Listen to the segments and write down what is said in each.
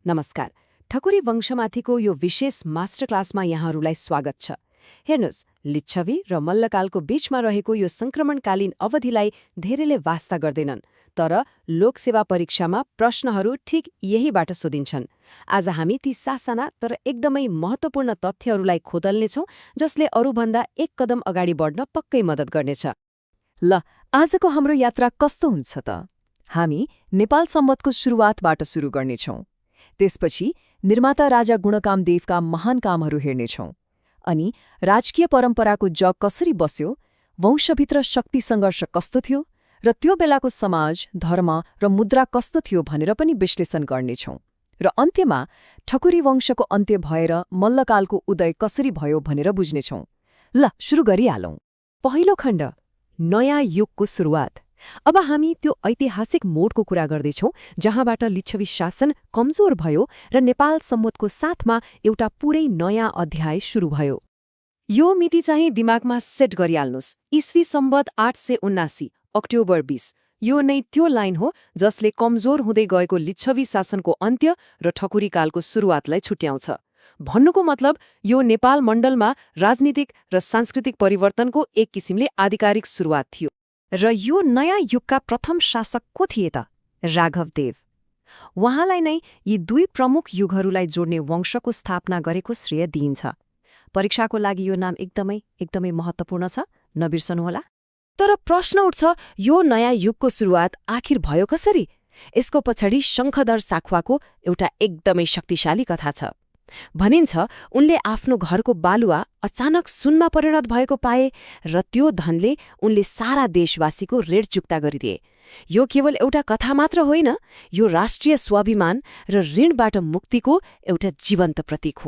नमस्कार। ठकुरी वंशमाथिको यो विशेष मास्टर क्लासमा यहाँहरूलाई स्वागत छ। हेर्नुस्, लिच्छवी र मल्लकालको बीचमा रहेको यो संक्रमणकालीन अवधिलाई धेरैले वास्ता गर्दैनन्, तर लोकसेवा परीक्षामा प्रश्नहरू ठिक यहीबाट सोधिन्छन्। आज हामी ती सासाना तर एकदमै महत्त्वपूर्ण तथ्यहरूलाई खोदल्नेछौँ, जसले अरूभन्दा एक कदम अगाडि बढ्न पक्कै मद्दत गर्नेछ। ल, आजको हाम्रो यात्रा कस्तो हुन्छ त? हामी नेपाल सम्वतको सुरुवातबाट सुरु गर्नेछौँ। त्यसपछि निर्माता राजा गुणकामदेवका महान कामहरू हेर्नेछौँ। अनि राजकीय परम्पराको जग कसरी बस्यो, वंशभित्र शक्ति सङ्घर्ष कस्तो थियो, र त्यो बेलाको समाज, धर्म र मुद्रा कस्तो थियो भनेर पनि विश्लेषण गर्नेछौँ। र अन्त्यमा ठकुरी वंशको अन्त्य भएर मल्लकालको उदय कसरी भयो भनेर बुझ्नेछौँ। ल, सुरु गरिहालौँ। पहिलो खण्ड, नयाँ युगको सुरुवात। अब हामी त्यो ऐतिहासिक मोडको कुरा गर्दैछौँ जहाँबाट लिच्छवी शासन कमजोर भयो र नेपाल सम्वतको साथमा एउटा पुरै नयाँ अध्याय सुरु भयो। यो मिति चाहिँ दिमागमा सेट गरिहाल्नुहोस्। इस्वी सम्वत 879, अक्टोबर 20। यो नै त्यो लाइन हो जसले कमजोर हुँदै गएको लिच्छवी शासनको अन्त्य र ठकुरीकालको सुरुवातलाई छुट्याउँछ। भन्नुको मतलब यो नेपाल मण्डलमा राजनीतिक र सांस्कृतिक परिवर्तनको एक किसिमले आधिकारिक सुरुवात थियो। र यो नयाँ युगका प्रथम शासक को थिए त? राघवदेव। उहाँलाई नै यी दुई प्रमुख युगहरूलाई जोड्ने वंशको स्थापना गरेको श्रेय दिइन्छ। परीक्षाको लागि यो नाम एकदमै महत्त्वपूर्ण छ, नबिर्सनुहोला। तर प्रश्न उठ्छ, यो नयाँ युगको सुरुवात आखिर भयो कसरी? यसको पछाडि शङ्खधर साखुवाको एउटा एकदमै शक्तिशाली कथा छ। भनिन्छ उनले आफ्नो घरको बालुवा अचानक सुनमा परिणत भएको पाए र त्यो धनले उनले सारा देशवासीको ऋण चुक्ता गरिदिए। यो केवल एउटा कथा मात्र होइन, यो राष्ट्रिय स्वाभिमान र ऋणबाट मुक्तिको एउटा जीवन्त प्रतीक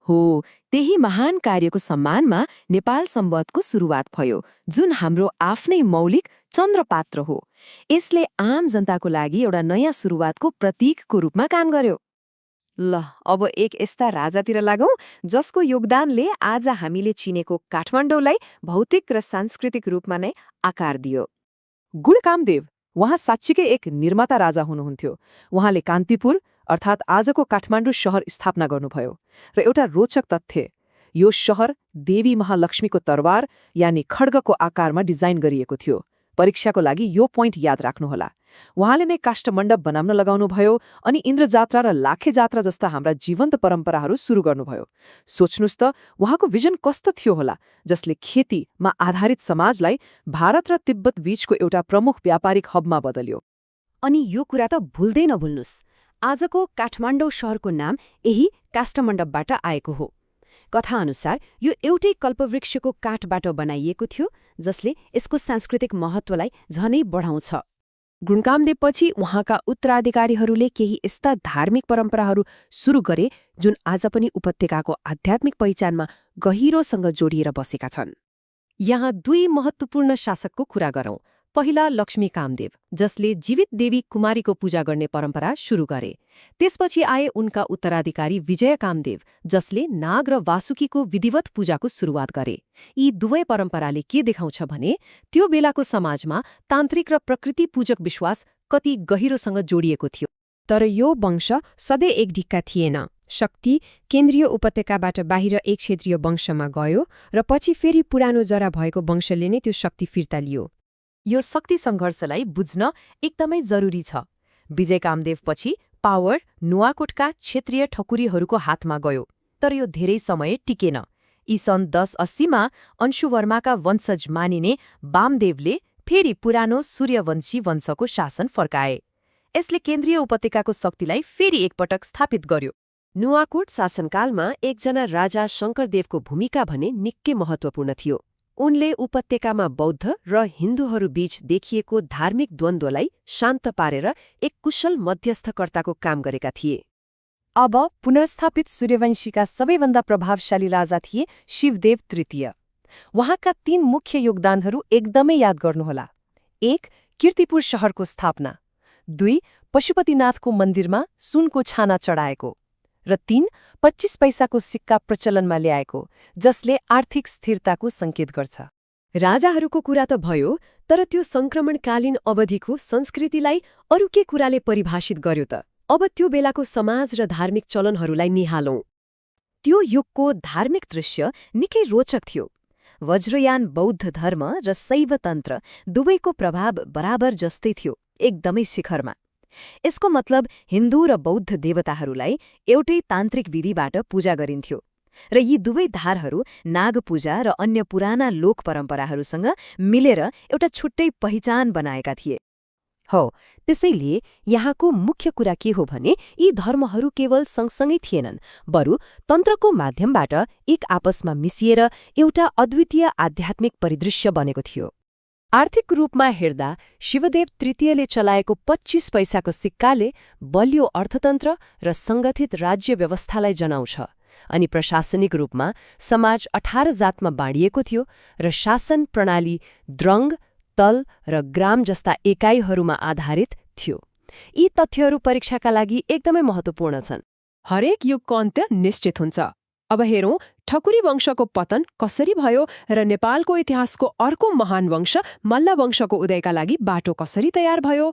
हो। त्यही महान कार्यको सम्मानमा नेपाल सम्वतको सुरुवात भयो, जुन हाम्रो आफ्नै मौलिक चन्द्रपात्र हो। यसले आम जनताको लागि एउटा नयाँ सुरुवातको प्रतीकको रूपमा काम गर्यो। ल, अब एक यस्ता राजातिर लागौँ जसको योगदानले आज हामीले चिनेको काठमाडौँलाई भौतिक र सांस्कृतिक रूपमा नै आकार दियो। गुणकामदेव। उहाँ साँच्चीकै एक निर्माता राजा हुनुहुन्थ्यो। उहाँले कान्तिपुर अर्थात् आजको काठमाडौँ शहर स्थापना गर्नुभयो। र एउटा रोचक तथ्य, यो शहर देवी महालक्ष्मीको तरवार यानि खड्गको आकारमा डिजाइन गरिएको थियो। परीक्षाको लागि यो पोइन्ट याद राख्नुहोला। उहाँले नै काष्ठमण्डप बनाउन लगाउनुभयो अनि इन्द्रजात्रा र लाखे जात्रा जस्ता हाम्रा जीवन्त परम्पराहरू सुरु गर्नुभयो। सोच्नुस् त उहाँको भिजन कस्तो थियो होला, जसले खेतीमा आधारित समाजलाई भारत र तिब्बत बीचको एउटा प्रमुख व्यापारिक हबमा बदल्यो। अनि यो कुरा त भुल्दै नभुल्नुस्, आजको काठमाडौँ शहरको नाम यही काष्ठमण्डपबाट आएको हो। कथाअनुसार यो एउटै कल्पवृक्षको काठबाट बनाइएको थियो, जसले यसको सांस्कृतिक महत्त्वलाई झनै बढाउँछ। गुणकामदेवपछि उहाँका उत्तराधिकारीहरूले केही यस्ता धार्मिक परम्पराहरू सुरु गरे जुन आज पनि उपत्यकाको आध्यात्मिक पहिचानमा गहिरोसँग जोडिएर बसेका छन्। यहाँ दुई महत्त्वपूर्ण शासकको कुरा गरौँ। पहिला लक्ष्मी कामदेव, जसले जीवित देवी कुमारीको पूजा गर्ने परम्परा सुरु गरे। त्यसपछि आए उनका उत्तराधिकारी विजय कामदेव, जसले नाग र वासुकीको विधिवत पूजाको सुरुवात गरे। यी दुवै परम्पराले के देखाउँछ भने त्यो बेलाको समाजमा तान्त्रिक र प्रकृति पूजक विश्वास कति गहिरोसँग जोडिएको थियो। तर यो वंश सधैँ एक ढिक्का थिएन। शक्ति केन्द्रीय उपत्यकाबाट बाहिर एक क्षेत्रीय वंशमा गयो र पछि फेरि पुरानो जरा भएको वंशले नै त्यो शक्ति फिर्ता लियो। यो शक्ति सङ्घर्षलाई बुझ्न एकदमै जरुरी छ। विजय कामदेवपछि पावर नुवाकोटका क्षेत्रीय ठकुरीहरूको हातमा गयो, तर यो धेरै समय टिकेन। सन् 1080मा अंशुवर्माका वंशज मानिने वामदेवले फेरि पुरानो सूर्यवंशी वंशको शासन फर्काए। यसले केन्द्रीय उपत्यकाको शक्तिलाई फेरि एकपटक स्थापित गर्यो। नुवाकोट शासनकालमा एकजना राजा शङ्करदेवको भूमिका भने निकै महत्त्वपूर्ण थियो। उनले उपत्यकामा बौद्ध र हिन्दूहरूबीच देखिएको धार्मिक द्वन्द्वलाई शान्त पारेर एक कुशल मध्यस्थकर्ताको काम गरेका थिए। अब पुनर्स्थापित सूर्यवंशीका सबैभन्दा प्रभावशाली राजा थिए शिवदेव तृतीय। उहाँका 3 मुख्य योगदानहरू एकदमै याद गर्नुहोला। 1. कीर्तिपुर शहरको स्थापना। 2. पशुपतिनाथको मन्दिरमा सुनको छाना चढाएको। र 3. 25 पैसाको सिक्का प्रचलनमा ल्याएको, जसले आर्थिक स्थिरताको संकेत गर्छ। राजाहरूको कुरा त भयो, तर त्यो संक्रमणकालीन अवधिको संस्कृतिलाई अरू के कुराले परिभाषित गर्यो त? अब त्यो बेलाको समाज र धार्मिक चलनहरूलाई निहालौं। त्यो युगको धार्मिक दृश्य निकै रोचक थियो। वज्रयान बौद्ध धर्म र शैव तन्त्र दुवैको प्रभाव बराबर जस्तै थियो, एकदमै शिखरमा। यसको मतलब हिन्दू र बौद्ध देवताहरूलाई एउटै तान्त्रिक विधिबाट पूजा गरिन्थ्यो र यी दुवै धारहरू नागपूजा र अन्य पुराना लोक परम्पराहरूसँग मिलेर एउटा छुट्टै पहिचान बनाएका थिए। हो, त्यसैले यहाँको मुख्य कुरा के हो भने यी धर्महरू केवल सँगसँगै थिएनन्, बरु तन्त्रको माध्यमबाट एक आपसमा मिसिएर एउटा अद्वितीय आध्यात्मिक परिदृश्य बनेको थियो। आर्थिक रूपमा हेर्दा शिवदेव तृतीयले चलाएको 25 पैसाको सिक्काले बलियो अर्थतन्त्र र सङ्गठित राज्य व्यवस्थालाई जनाउँछ, अनि प्रशासनिक रूपमा समाज 18 जातमा बाँडिएको थियो र शासन प्रणाली द्रङ्ग, तल र ग्राम जस्ता एकाइहरूमा आधारित थियो। यी तथ्यहरू परीक्षाका लागि एकदमै महत्त्वपूर्ण छन्। हरेक युगको अन्त्य निश्चित हुन्छ। अब हेरौँ ठकुरी वंशको पतन कसरी भयो र नेपालको इतिहासको अर्को महान वंश मल्ल वंशको उदयका लागि बाटो कसरी तयार भयो।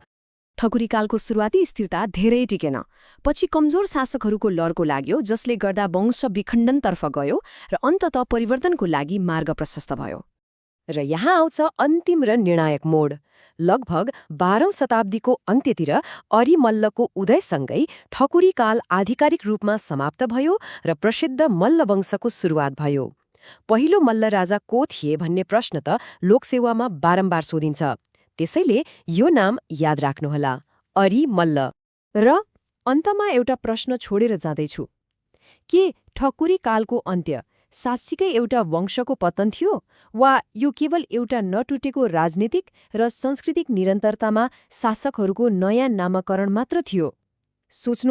ठकुरीकालको सुरुवाती स्थिरता धेरै टिकेन। पछि कमजोर शासकहरूको लर्को लाग्यो, जसले गर्दा वंश विखण्डनतर्फ गयो र अन्ततः परिवर्तनको लागि मार्ग प्रशस्त भयो। र यहाँ आउँछ अन्तिम र निर्णायक मोड। लगभग 12औं शताब्दीको अन्त्यतिर अरिमल्लको उदयसँगै ठकुरीकाल आधिकारिक रूपमा समाप्त भयो र प्रसिद्ध मल्ल वंशको सुरुवात भयो। पहिलो मल्ल राजा को थिए भन्ने प्रश्न त लोकसेवामा बारम्बार सोधिन्छ, त्यसैले यो नाम याद राख्नुहोला, अरिमल्ल। र अन्तमा एउटा प्रश्न छोडेर जाँदैछु, के ठकुरीकालको अन्त्य साँच्चीकै एउटा वंशको पतन थियो, वा यो केवल एउटा नटुटेको राजनीतिक र सांस्कृतिक निरन्तरतामा शासकहरूको नयाँ नामाकरण मात्र थियो? सोच्नु